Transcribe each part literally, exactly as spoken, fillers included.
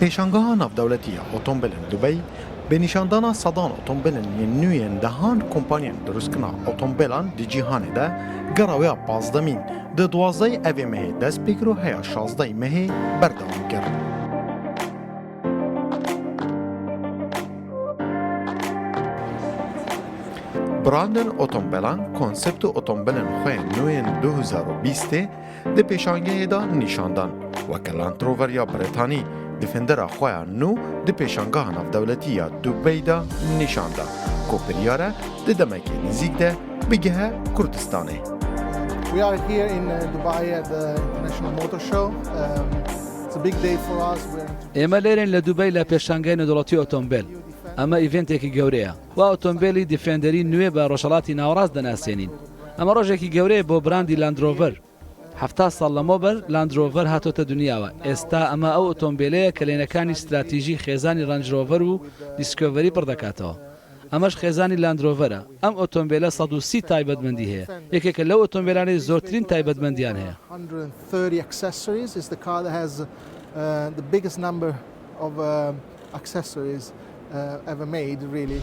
Pêşangeha Navdewletî ya Otomobilên Dubey, bi nîşandana sedan otomobilên yên nû yên dehan kompanyên dirustkirina otomobilan di cîhanê de, gera wê ya pazdemîn, di duwazdehê evê mehê dest pê kir û heya şazdehê mehê berdewam kir. Brandên otomobilan, konsept û otomobilên xwe yên nû yên du hezar û bîstê di pêşangehê de nîşan dan. Weke Land Rover ya Brîtanî, Defendera xwe ya nû di pêşangeha navdewletî ya Dubey de nîşan da, ku biryar e di demekê nêzîk de bigihe Kurdistanê. We are here in, uh, Dubai at the International Motor Show. Um, it's a big day for us. We're ئێمە لێرەین لە دوبەی لە پێشانگای نێودەوڵەتی ئۆتۆمبیل. ئەمە ئیڤێنتێکی گەورەیە. وا ئۆتۆمبیلی دیفێندەری نوێ بە ڕۆژهەڵاتی ناوەڕاست دەناسێنین. ئەمە ڕۆژێکی گەورەیە بۆ براندی لاند ڕۆڤەر. هەفتا ساڵ لەمەوبەر لاند ڕۆڤەر هاتۆتە دونیاوە. ئێستا ئەمە ئەو ئۆتۆمبیلەیە کە لەینەکانی ستراتیژی خێزانی ڕەنج ڕۆڤەر و دیسکۆڤەری پڕ دەکاتەوە. ئەمەش خێزانی لاند ڕۆڤەرە. ئەم ئۆتۆمبیلە سەد و سی تایبەتمەندی هەیە. یەکێکە لەو ئۆتۆمبیلانەی زۆرترین تایبەتمەندیان هەیە. Hundred and thirty accessories. It's the car that has, uh, the biggest number of, uh, accessories, uh, ever made, really.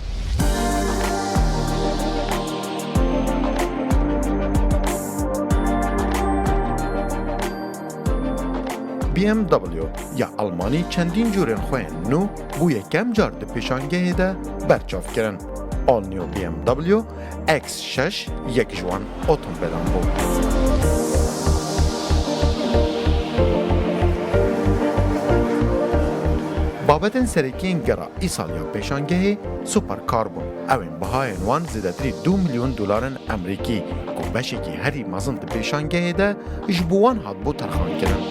B M W ya Almanî çendîn cûrên xwe yên nû bo yekem car di pêşangehê de berçav kirin. All New B M W X şeş yek ji wan otomobilan bû. Babetên serekî yên gera îsal ya pêşangehê supercar bûn. Ew ên bihayên wan zêdetirî du milyon dolarên Emerîkî, ku beşekî herî mezin di pêşangehê de ji bo wan hatibû terxankirin.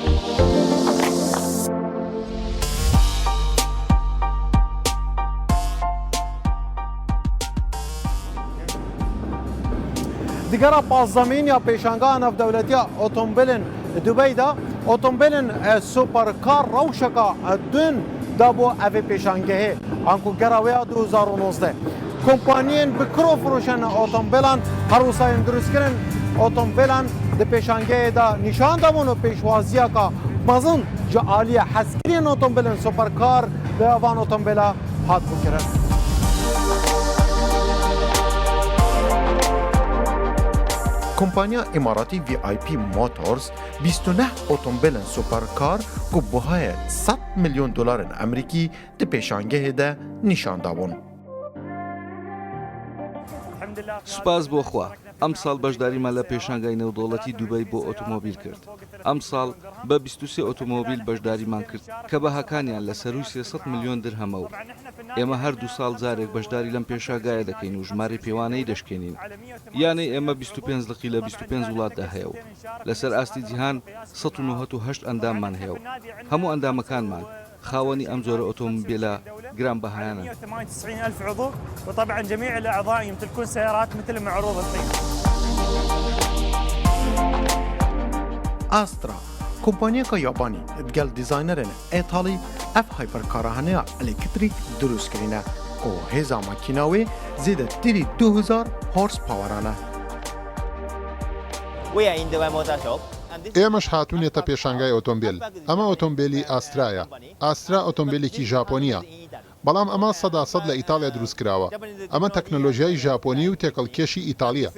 Di gera pazdemîn ya pêşangeha navdewletî ya otomobilên Dubey de, otomobilên, e, supercar rewşeka, e, din da bo evê pêşangehê, anku gera wê ya du hezar û nozdeh. Kompaniyên bi kir û firoşên otomobilan, her wisa yên dirustkirin otomobilan di pêşangehê de nîşan dabûn û pêşwaziyeka mezin ji aliyê hezkiriyên otomobilên supercar li van otomobila hat bikirin. Kompanya Îmaratî V I P Motors bîst û neh otomobilên supercar ku buhayê sed milyon dolarên Emerîkî di pêşangehê de nîşan dabûn. سوپاس بۆ خوا. ئەم ساڵ بەشداریمان لە پێشانگای نێودەوڵەتی دوبەی بۆ ئۆتۆمۆبیل کرد. ئەم ساڵ بە بیست و سێ ئۆتۆمۆبیل بەشداریمان کرد کە بەهاکانیان لە سەرووی سێ سەد ملیۆن درهەمە و ئێمە هەردوو ساڵ جارێک بەشداری لەم پێشانگایە دەکەین و ژمارەی پێوانەی دەشکێنین. یانەی ئێمە بیست و پێنج لقی لە بیست و پێنج وڵاتدا هەیە و لەسەر ئاستی جیهان سەد و نەوەد و هەشت ئەنداممان هەیە و هەموو ئەندامەکانمان خاوەنی ئەم جۆرە ئۆتۆمبیلە گرانبەهایانن. مية وثمانية وتسعين ألف عضو، وطبعًا جميع الأعضاء يمتلكون سيارات مثل المعروض الحين. Astra, kompaniyeka yabanî digel dîzaynerên îtalî ev hypercara heneya elektrîk dirust kirîne ku hêza makîna wê zêdetirî du hezar horsepoweran e. We are in Dubai Motor Show. ئێمەش هاتوونەتە پێشانگای ئۆتۆمبیل. ئەمە ئۆتۆمبیلی ئاسترایە. ئاسترا ئۆتۆمبیلێکی ژاپۆنییە. بەڵام ئەمە سەدا سەد لە ئیتاڵیا دروست کراوە. ئەمە تەکنەلۆژیای ژاپۆنی و تێکەڵکێشی ئیتاڵییە.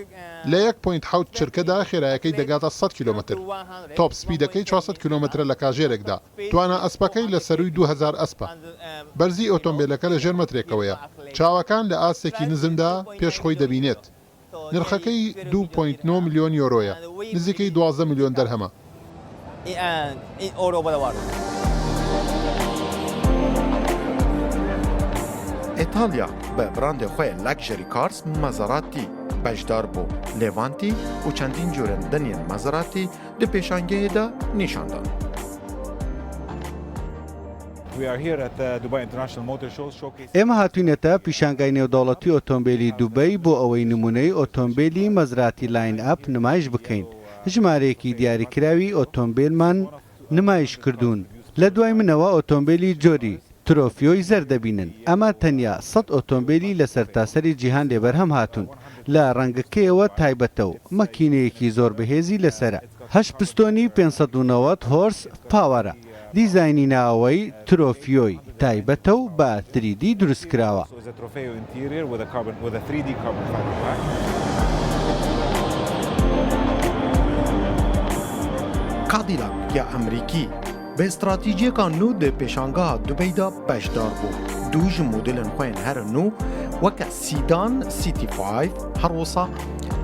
لە یەک پۆینت حەوت چرکەدا خێرایەکەی دەگاتە سەد کیلۆمەتر. تۆپ سپیدەکەی چوار سەد کیلۆمەترە لە کاژێرێکدا. توانا ئەسپەکەی لە سەرووی دوو هەزار ئەسپە. بەرزی ئۆتۆمبیلەکە لە ژێر مەترێکەوەیە. چاوەکان لە ئاستێکی نزمدا پێش خۆی دەبینێت. نرخەکەی دوو پۆینت نۆ ملیۆن یۆرۆیە، نزیکەی دوازدە ملیۆن دەرهەمە. And in all over the world. ئیتالیا بە براندێ خۆی Luxury Cars Maserati بەشدار بوو. Levante و چەندین جۆرە دەنیان Maserati di pêşangehê de nîşan dan. We are here at the Dubai International Motor Show showcasing. ئێمە هاتوینەتە پیشانگای نێودەوڵەتی ئۆتۆمبیلی دوبەی بۆ ئەوەی نمونەی ئۆتۆمبیلی مەزراتی لاین ئەپ نمایش بکەین. ژمارەیەکی دیاریکراوی ئۆتۆمبیلمان نمایش کردوون. لە دوای منەوە ئۆتۆمبیلی جۆری ترۆفیۆی زەر دەبینن. ئەمە تەنیا سەد ئۆتۆمبیلی لە سەرتاسەری جیهان لێبەرهەم هاتوون. لە ڕەنگەکەیەوە تایبەتە و مەکینەیەکی زۆر بەهێزی لەسەرە. هەشت پستۆنی پێنج سەد و نەوەد هۆرس پاوەرە. دیزاینی ناوەی ترۆفیۆی تایبەتە و بە three D دروست کراوە. Cadillac ya Amerîkî bi stratejiyeka nû di pêşangeha Dubey de beşdar bû. Du ji modelên xwe yên here nû weke Sedan C T five, her wisa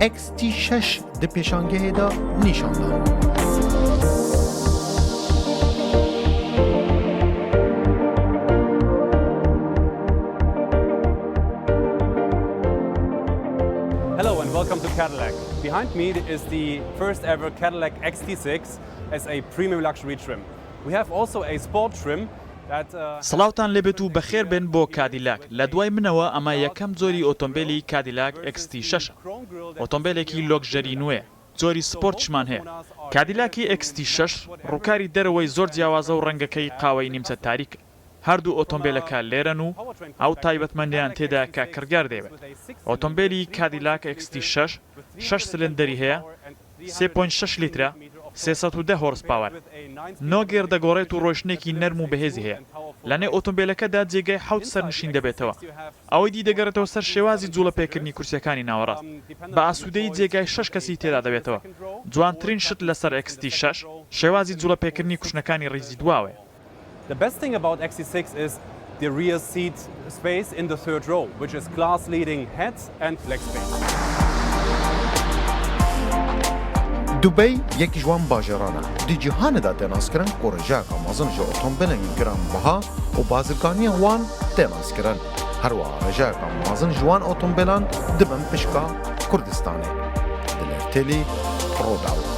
X T şeş di pêşangehê de nîşan dan. Hello and welcome to Cadillac. Behind me is the first ever Cadillac X T six as a premium luxury trim. We have also a sport trim that uh, سڵاوتان لێبێت و بەخێر بێن بۆ کادیلاک. لە دوای منەوە ئەمە یەکەم جۆری ئۆتۆمبیلی کادیلاک X T شەش ە. ئۆتۆمبیلێکی لۆکژەری نوێیە. جۆری سپۆرتشمان هەیە. کادیلاکی X T شەش ڕووکاری دەرەوەی زۆر جیاوازە و ڕەنگەکەی قاوەی نیمچە تاریکە. هەردوو ئۆتۆمبیلەکە لێرەن و ئەو تایبەتمەندیان تێدا کە کڕیار دەیەوێت. ئۆتۆمبیلی کادیلاک X T شەش شەش سلندەری هەیە، سێ پۆینت شەش لیترە، سێ سەد و دە horsepower. نۆ گێر دەگۆڕێت و ڕۆیشتنێکی نەرم و بەهێزی هەیە. لە نێو ئۆتۆمبیلەکەدا جێگای حەوت سەرنشین دەبێتەوە. ئەوەی دی دەگەڕێتەوە سەر شێوازی جوڵە پێکردنی کورسیەکانی ناوەڕاست. بە ئاسوودەیی جێگای شەش کەسی تێدا دەبێتەوە. جوانترین شت لەسەر X T شەش شێوازی جوڵە پێکردنی کوشنەکانی ڕیزی دواوەیە. The best thing about X T six is the rear seat space in the third row, which is class leading head and leg space. Dubey yek ji wan bajaran e di cîhanê de tê naskirin ku rêjeyeka mezin ji otomobilên giranbiha û bazirganiya wan tê naskirin. Her wiha rêjeyeka mezin ji wan otomobilan dibin pişka Kurdistanê. Dilêr Têlî, Rodaw.